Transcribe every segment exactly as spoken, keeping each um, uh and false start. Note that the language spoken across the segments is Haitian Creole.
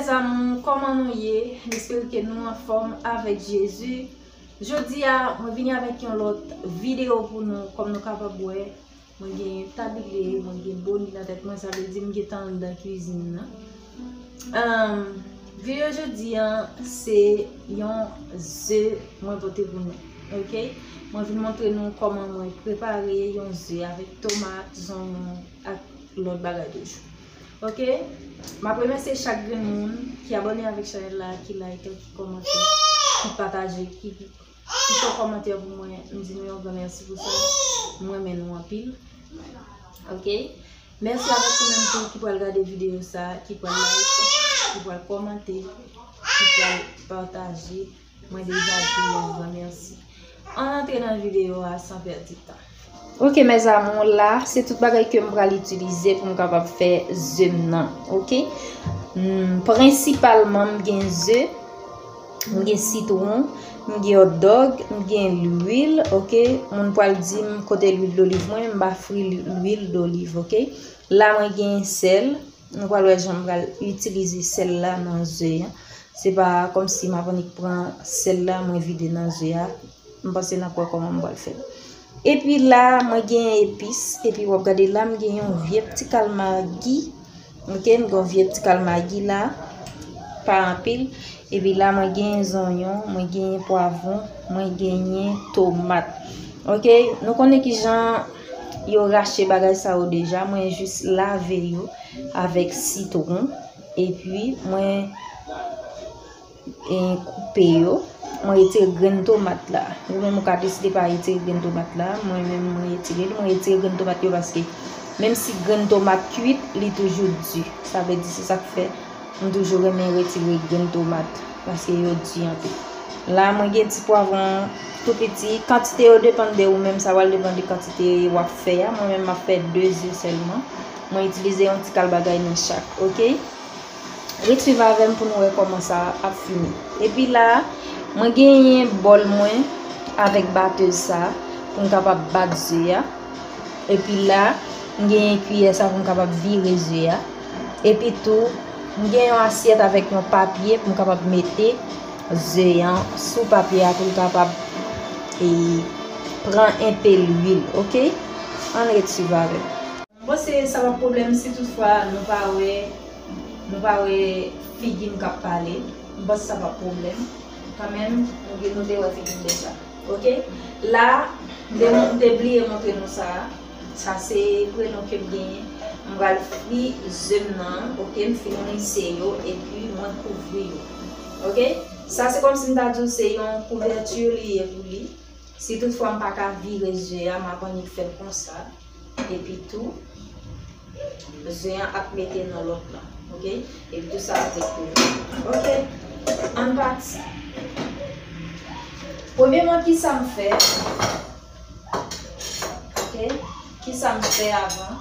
Mes amours, kòman nou ye? M espere ke nou anfòm avèk Jezi. Jodi a, mwen vini avèk yon lòt videyo pou nou, kòm nou kapab wè. Mwen gen tabliye, mwen gen boni nan tèt mwen, sa vle di m gentan anndan kwizin nan. Ahn, videyo jodi a, se yon ze mwen pote pou nou. Oke? Mwen vin montre nou kòman mwen prepare yon ze avèk tomat, zonyon ak lòt bagay toujou. Oke? M ap remèsye chak grenn moun ki abòne avèk chanèl la, ki like, ki kòmante, ki pataje, ki kite yon kòmantè pou mwen, m di nou yon gran mèsi pou sa. M renmen nou anpil. Oke? Mèsi avèk ou menm tou ki pral gade videyo sa, ki pral like, ki pral kòmante, ki pral pataje. Mwen deja di nou yon gran mèsi. Ann antre nan videyo a san pèdi tan. Oke, mes amours, la, se tout bagay ke m pral itilize pou m kapab fè ze m nan. Oke? Hmm, prensipalman, m gen ze, m gen sitwon, m gen hot dog, m gen lwil, oke? Moun pral di m kote lwil doliv mwen, m pa fri lwil doliv, oke? La, mwen gen sèl, nou pral wè jan m pral itilize sèl la nan ze a. Se pa kòmsi m ap annik pran sèl la, mwen vide nan ze a. M panse n ap wè kòman m pral fè l. Epi la, mwen gen epis. Epi w ap gade la, m gen yon vye ti kal magi. Oke, m gen yon vye ti kal magi la. Pa anpil. Epi la, mwen gen zonyon, mwen gen pwavwon, mwen genyen tomat. Oke, nou konnen ki jan yo rache bagay sa yo deja. Mwen jis lave yo avèk sitwon. Epi, mwen e, koupe yo. Mwen retire grenn tomat la. Ou menm ou ka deside pa retire grenn tomat la. Mwen menm mwen retire li. Mwen retire grenn tomat yo paske menm si grenn tomat kuit, li toujou di. Sa vle di se sa k fè m toujou renmen retire grenn tomat paske yo di anpil. La mwen gen ti pwavwon tou piti. Kantite yo depann de ou menm, sa pral depann de kantite w ap fè a. Mwen menm m ap fè de ze sèlman. Mwen itilize yon ti kal bagay nan chak, oke? Ret swiv avè m pou nou wè kòman sa ap fini. Epi la, mwen genyen bòl mwen avèk batèz sa pou m kapab bat ze a. Epi la, m genyen kiyè sa pou m kapab vire ze a. Epi tou, m gen yon asyèt avèk yon papye pou m kapab mete ze an sou papye a pou l kapab, e, pran enpe lwil, oke? Ann ret swiv avè m. M panse sa p ap pwoblèm si toutfwa nou pa wè, nou pa wè figi m k ap pale. M panse sa p ap pwoblèm. Kanmenm, nou gen, nou te wè figi m deja. Oke? La, m te, m te bliye montre nou sa. Sa se prenon ke m genyen. M pral fri ze m nan, oke? M fin rinse yo, epi mwen kouvri yo. Oke? Sa se kòmsi m ta di w se yon kouvèti li ye pou li. Si toutfwa m pa ka vire ze a, m ap annik fè l konsa. Epi tou, ze an ap mete nan lòt lan. Oke? Epi tou sa ap ret pou nou. Oke? Ann pati. Premyèman, kisa m fè? Oke? Kisa m fè avan?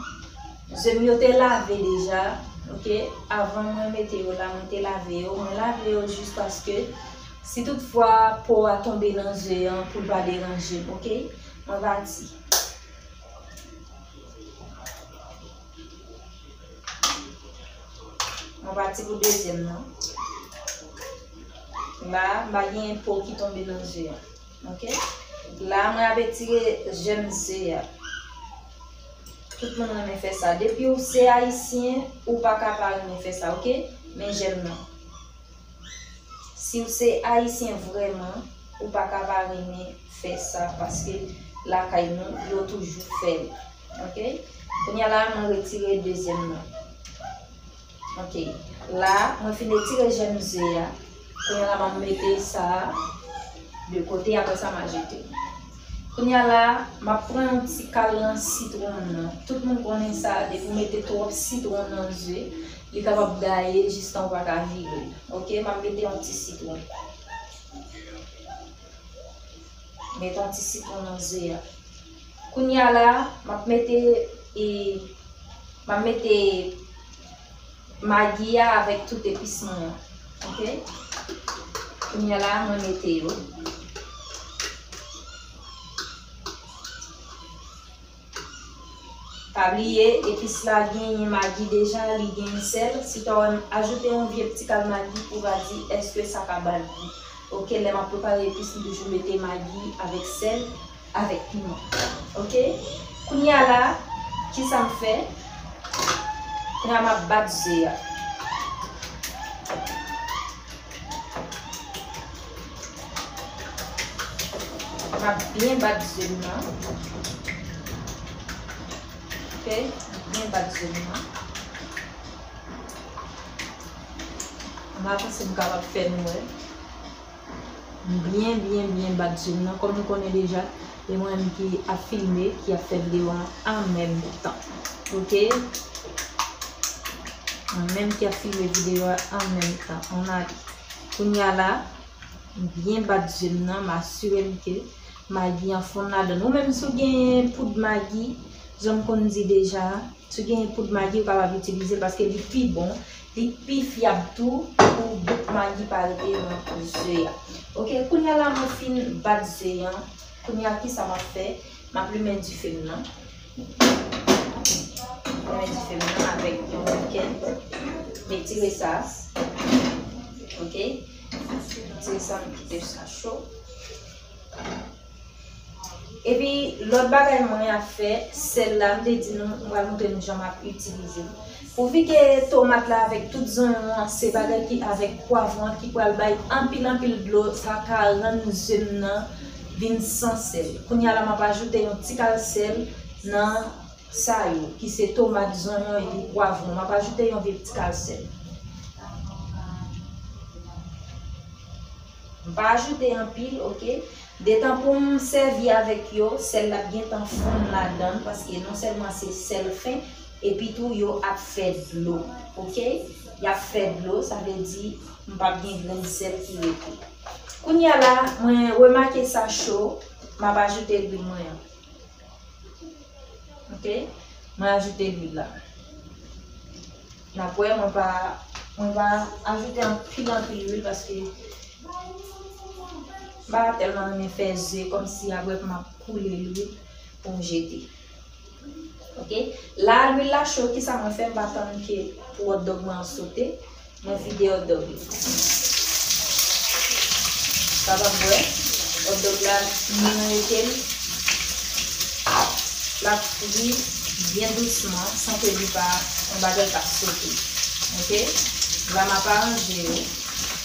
Ze m yo te lave deja. Oke? Avan mwen mete yo la, mwen te lave yo. Mwen lave yo jis paske si toutfwa po a tonbe nan ze an, pou l pa deranje m, oke? Mwen pati. Mwen pati pou dezyèm nan. La, m pa gen po ki tonbe nan ze an. Oke? La, mwen ap etire jèm ze a. Tout moun renmen fè sa. Depi w se ayisyen, ou pa ka pa renmen fè sa, oke? Men jèm nan. Si w se ayisyen vrèman, ou pa ka pa renmen fè sa, paske lakay nou, yo toujou fè l. Oke? Kounye a la, mwen retire dezyèm nan. Oke. La, mwen fin retire jèm ze a. Kounye a la, m ap mete sa a de kote, apre sa, m a jete. Kounye a la, m ap pran yon ti kal nan sitwon nan. Tout moun konnen sa, depi w mete twòp sitwon nan ze, li kapab gaye jistan w pa ka vire l. Oke, m ap mete yon ti sitwon. Mete yon ti sitwon nan ze a. Kounye a la, m ap mete, e, m ap mete magi a avèk tout epis mwen an. Oke? Kounye a la, mwen mete yo. Pa bliye, epis la genyen magi deja, li genyen sèl. Si w ta wè m ajoute yon vye pti kal magi, ou va di, èske sa ka ba l gou? Oke, lè m ap prepare epis, m toujou mete magi avèk sèl, avèk piman. Oke? Kounye a la, kisa m fè? Kounye a m ap bat ze a. M ap byen bat ze m nan. Oke? M ap byen bat ze m nan. M pa panse m kapab fè nou wè. M byen, byen, byen bat ze m nan. Kòm nou konnen deja, e mwen menm ki ap filme, ki ap fè videyo a an menm tan. Oke? Mwen menm ki ap filme videyo a an menm tan. On a, kounye a la, m byen bat ze m nan, m asire m ke magi an fonn ladan l. Ou menm si w genyen poud magi, jan m konn di deja, si w genyen poud magi, ou kapab itilize l paske li pi bon, li pi fyab tou pou bout magi pa rete nan ze a. Oke, kounye a la mwen fin bat ze an. Kounye a kisa m ap fè? M ap limen dife m nan. Limen dife m nan avèk yon briket. M etire sa. Oke? M etire sa, m kite sa cho. Epi, lòt bagay mwen ap fè, sèl la, m te di nou, m pral montre nou jan m ap itilize l. Pouvi ke tomat la avèk tout zonyon an, se bagay ki avèk pwavwon an ki pral bay anpil, anpil dlo, sa ka rann ze m nan vin san sèl. Kounye a la, m ap ajoute yon ti kal sèl nan sa yo, ki se tomat, zonyon epi pwavwon. M ap ajoute yon vye ti kal sèl. M pa ajoute anpil, oke? Detan pou m sèvi avèk yo, sèl la ap gentan fonn ladan l, paske non sèlman se sèl fen, epi tou yo ap fè dlo, oke? Y ap fè dlo, sa vle di m p ap gen grenn sèl ki rete. Kounye a la, mwen remake sa cho, m ap ajoute lwil mwen an. Oke? Mwen ajoute lwil la. N ap wè, mwen pa, mwen pa ajoute anpil, anpil lwil paske m pa tèlman renmen fè ze kòmsi apre m ap koule lwil pou m jete. Oke? La, lwil la cho, kisa mwen fè? M pa tann ke pou hot dog mwen an sote. Mwen vide hotdog yo. Kapab wè, hotdog la, m rete l, l ap fri byen dousman, san ke li pa yon bagay k ap sote. Oke? La, m ap aranje yo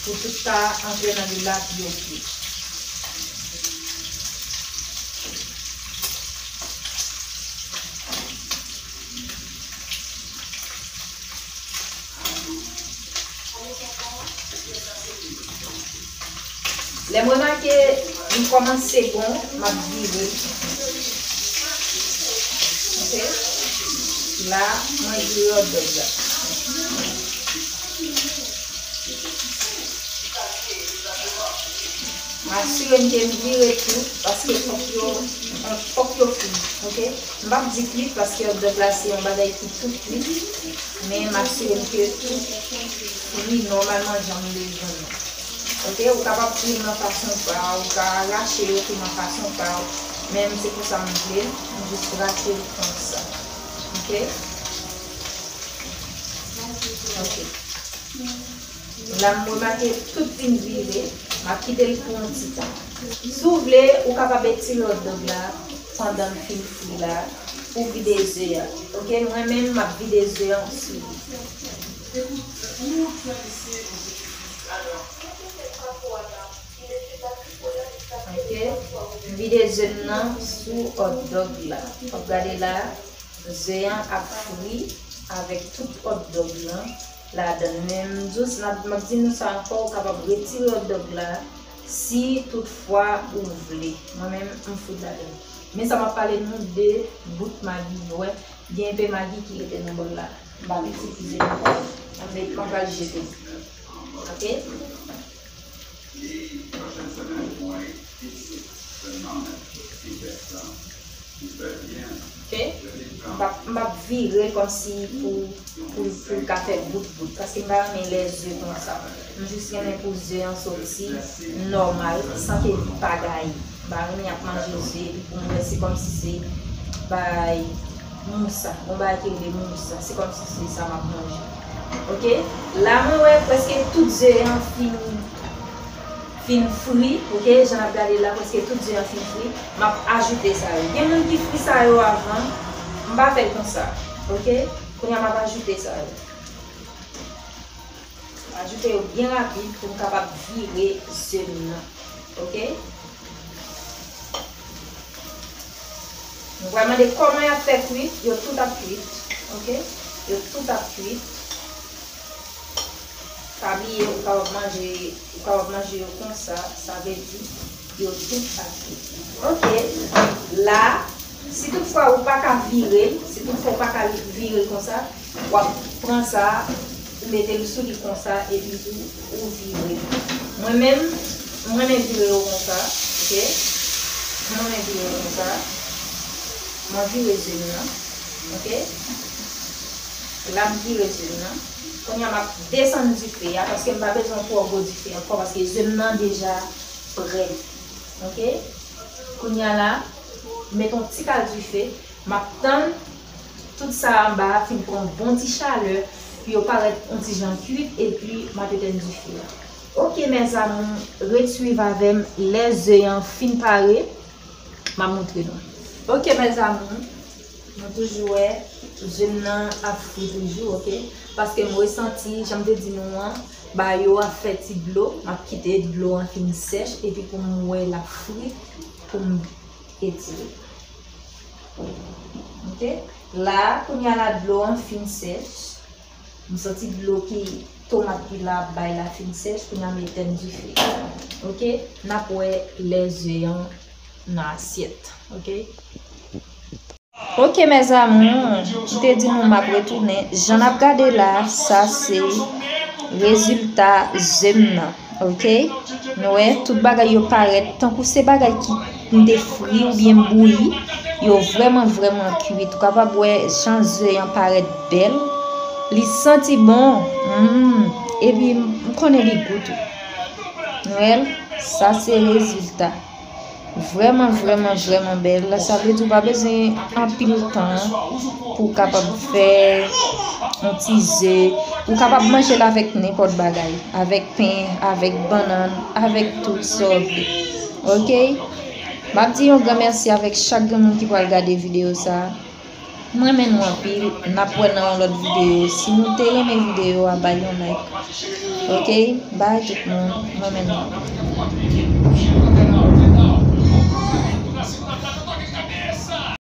pou tout sa antre nan lwil la byen fri. Lè m remake li kòmanse bon, m ap vire l. Oke? La, mwen vire hotdog la. M asire m ke m vire tou, paske fòk yo, fòk yo fri, oke? M p ap di kwit, paske hotdog la se yon bagay ki tou kwit, men m asire m ke tout fri nòmalman jan m bezwen yo. Oke? Ou kapab fri l nan fason pa w, ou ka rache yo tou nan fason pa w, men m se konsa m vle l, m jis rache l konsa. Oke? Oke. La, m remake tout fin vire, m ap kite l pou yon ti tan. Si w vle, ou kapab etire hotdog la pandan l fin fri la, pou vide ze a. Oke, mwen menm, m ap vide ze a sou li. Oke, m vide ze m nan sou hotdog la. W ap gade la. Ze an ap fri avèk tout hotdog lan ladan l. Men m jis, m ap, m ap di nou sa ankò, ou kapab retire hotdog la si toutfwa ou vle. Mwen menm, m fout ladan l. Men sa m ap pale nou de bout magi. Ou wè, gen enpe magi ki rete nan bòl la. M p ap itilize l ankò. M ap met, m pral jete l. Oke? Oke? M p ap, m p ap vire l kòmsi pou, pou, pou l ka fè bout bout, paske m pa renmen lè ze konsa. M jis renmen pou ze an soti nòmal, san ke li pa gaye. M pa renmen y ap manje ze, epi pou m wè se kòmsi se bay mousa. Gon bagay ki rele mousa. Se kòmsi se sa m ap manje. Oke? La, mwen wè prèske tout ze an fin, fin fri. Oke? Jan n ap gade la, prèske tout ze an fin fri. M ap ajoute sa yo. Gen moun ki fri sa yo avan. M pa fè l konsa. Oke? Kounye a, m ap ajoute sa yo. Ajoute yo byen rapid pou m kapab vire ze m nan. Oke? Nou pral mande kòman y ap fè kwit. Yo tout ap kwit. Oke? Yo tout ap kwit. Pa bliye, ou kapab manje, ou kapab manje yo konsa. Sa vle di, yo tout ap kwit. Oke. La, si toutfwa ou pa ka vire l, si toutfwa ou pa ka vire l konsa, w ap pran sa, ou mete l sou li konsa, epi tou, ou vire. Mwen menm, mwen renmen vire yo konsa, oke? Mwen renmen vire yo konsa. Mwen vire ze m nan, oke? La, m vire ze m nan. Kounye a, m ap desann dife a, paske m pa bezwen twò gwo dife ankò, paske ze m nan deja prè. Oke? Kounye a la, m met yon ti kal dife. M ap tann tout sa anba a fin pran yon bon ti chalè pou yo parèt yon ti jan kwit, epi m ap etenn dife a. Oke, mes amours, ret swiv avè m. Lè ze an fin pare, m ap montre nou. Oke, mes amours, nou toujou wè ze m nan ap fri toujou, oke? Paske m resanti, jan m te di nou an, ba yo ap fè ti dlo, m ap kite dlo an fin sèch, epi pou m wè l ap fri, pou m etire. Oke? La, kounye a la, dlo an fin sèch. M santi dlo ki tomat ki la ap bay la fin sèch, kounye a m etèn dife. Oke? N ap wè lè ze an nan asyèt. Oke? Oke, mes amours, m te di nou m ap retounen. Jan n ap gade la, sa se rezilta ze m nan. Oke? Nou wè, tout bagay yo parèt tankou se bagay ki m te fri oubyen m bouyi. Yo vrèman, vrèman kwit. Ou kapab wè jan ze an parèt bèl. Li santi bon. Mm. Epi m konnen li gou tou. Nou wè l? Sa se rezilta. Vrèman, vrèman, vrèman bèl. Sa vle di ou pa bezwen anpil tan pou w kapab fè yon ti ze. Ou kapab manje l avèk nenpòt bagay. Avèk pen, avèk bannann, avèk tout sa w vle. Oke? M ap di yon gran mèsi avèk chak grenn moun ki pral gade videyo sa a. M renmen nou anpil. N ap wè nan yon lòt videyo. Si nou te renmen videyo a, bay yon like. Oke? Bye tout moun. M renmen nou.